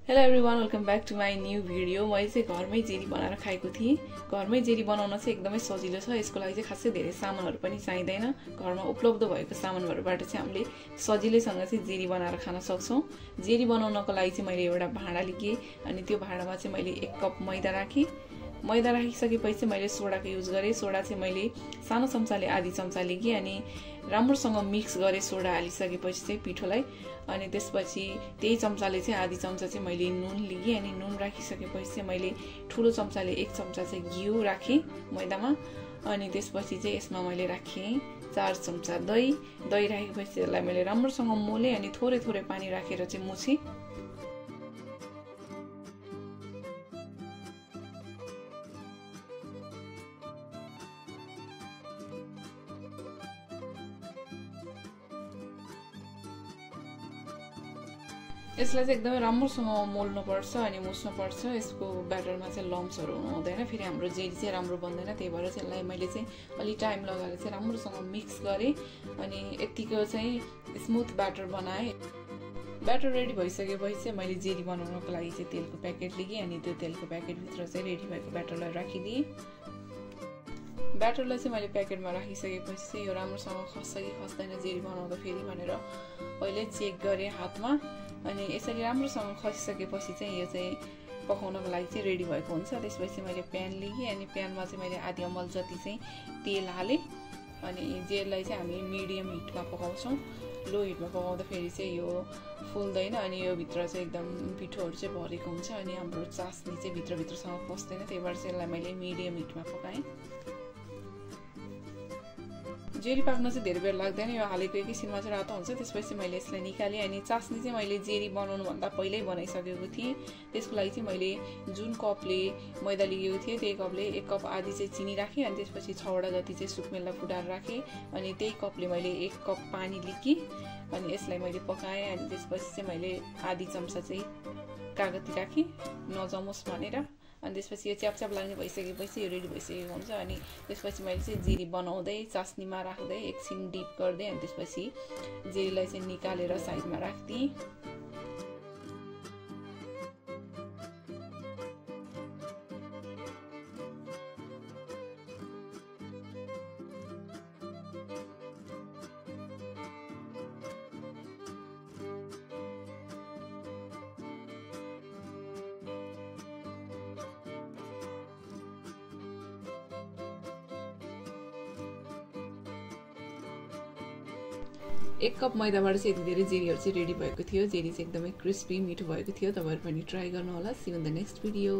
Hello everyone, welcome back to my new video. मैले चाहिँ घरमै जेरी बनाएर खाएको थिएँ। घरमै जेरी बनाउन चाहिँ एकदमै सजिलो छ। यसको लागि चाहिँ खासै धेरै सामानहरू पनि चाहिँदैन। घरमा उपलब्ध भएको सामानहरूबाट चाहिँ हामीले सजिलैसँग चाहिँ जेरी बनाएर खान सक्छौँ। जेरी बनाउनको लागि चाहिँ मैले एउटा भाँडा लिएँ अनि त्यो भाँडामा चाहिँ मैले 1 कप मैदा राखेँ। मैदा राखिसकेपछि चाहिँ मैले सोडाको युज गरेँ। सोडा चाहिँ मैले सानो चम्चाले आधी चम्चा लिएँ अनि राम्रोसँग मिक्स गरेँ सोडा हालिसकेपछि चाहिँ पिठोलाई। अनि त्यसपछि त्यही चम्चाले चाहिँ आधी चम्चा चाहिँ मैले नुन लिएँ अनि नुन राखिसकेपछि चाहिँ मैले ठुलो चम्चाले 1 चम्चा चाहिँ घिउ राखेँ मैदामा। अनि त्यसपछि चाहिँ यसमा मैले राखेँ 4 चम्चा दही राखेपछि त्यसलाई मैले राम्रोसँग मोलेँ अनि थोरै थोरै पानी राखेर चाहिँ मुछेँ। यसलाई चाहिँ एकदमै राम्रोसँग मोल्नुपर्छ अनि मुछ्नुपर्छ। यसको ब्याटरमा चाहिँ लम्प्सहरू हुनु हुँदैन, फेरि हाम्रो जेली चाहिँ राम्रो बन्दैन। त्यही भएर चाहिँ यसलाई मैले चाहिँ अलि टाइम लगाएर चाहिँ राम्रोसँग मिक्स गरेँ अनि यतिको चाहिँ स्मुथ ब्याटर बनाएँ। ब्याटर रेडी भइसकेपछि चाहिँ मैले जेली बनाउनको लागि चाहिँ तेलको प्याकेट लिएँ अनि त्यो तेलको प्याकेटभित्र चाहिँ रेडी भएको ब्याटरलाई राखिदिएँ। ब्याटरलाई चाहिँ मैले प्याकेटमा राखिसकेपछि चाहिँ यो राम्रोसँग खस्छ कि खस्दैन जेली बनाउँदा फेरि भनेर पहिले चेक गरेँ हातमा। अनि यसरी राम्रोसँग खसिसकेपछि चाहिँ यो चाहिँ पकाउनको लागि चाहिँ रेडी भएको हुन्छ। त्यसपछि मैले प्यान लिएँ अनि प्यानमा चाहिँ मैले आधी अमल जति चाहिँ तेल हालेँ अनि जेललाई चाहिँ हामी मिडियम हिटमा पकाउँछौँ। लो हिटमा पकाउँदा फेरि चाहिँ यो फुल्दैन अनि यो भित्र चाहिँ एकदम पिठोहरू चाहिँ भरेको हुन्छ अनि हाम्रो चास्नी चाहिँ भित्रसँग पस्दैन। त्यही भएर चाहिँ यसलाई मैले मिडियम हिटमा पकाएँ। जेरी पाक्न चाहिँ धेरै बेर लाग्दैन, यो हालेको एकैछिनमा चाहिँ रातो हुन्छ। त्यसपछि मैले यसलाई निकालेँ अनि चास्नी चाहिँ मैले जेरी बनाउनुभन्दा पहिल्यै बनाइसकेको थिएँ। त्यसको लागि चाहिँ मैले जुन कपले मैदा लिएको थिएँ त्यही कपले 1 कप आधी चाहिँ चिनी राखेँ अनि त्यसपछि 6वटा जति चाहिँ सुकमेललाई फुटाएर राखेँ अनि त्यही कपले मैले 1 कप पानी लिएँ अनि यसलाई मैले पकाएँ। अनि त्यसपछि चाहिँ मैले आधी चम्चा चाहिँ कागती राखेँ नजमोस् भनेर। अनि त्यसपछि यो च्यापच्याप लाग्ने भइसकेपछि यो रेडी भइसकेको हुन्छ। अनि त्यसपछि मैले चाहिँ जेरी बनाउँदै चास्नीमा राख्दै एकछिन डिप गर्दै अनि त्यसपछि जेरीलाई चाहिँ निकालेर साइडमा राख्दिएँ। एक कप मैदाबाट चाहिँ यति धेरै जेरीहरू चाहिँ रेडी भएको थियो। जेरी चाहिँ एकदमै क्रिस्पी मिठो भएको थियो। तपाईहरु पनि ट्राई गर्नु होला। See you in the next video.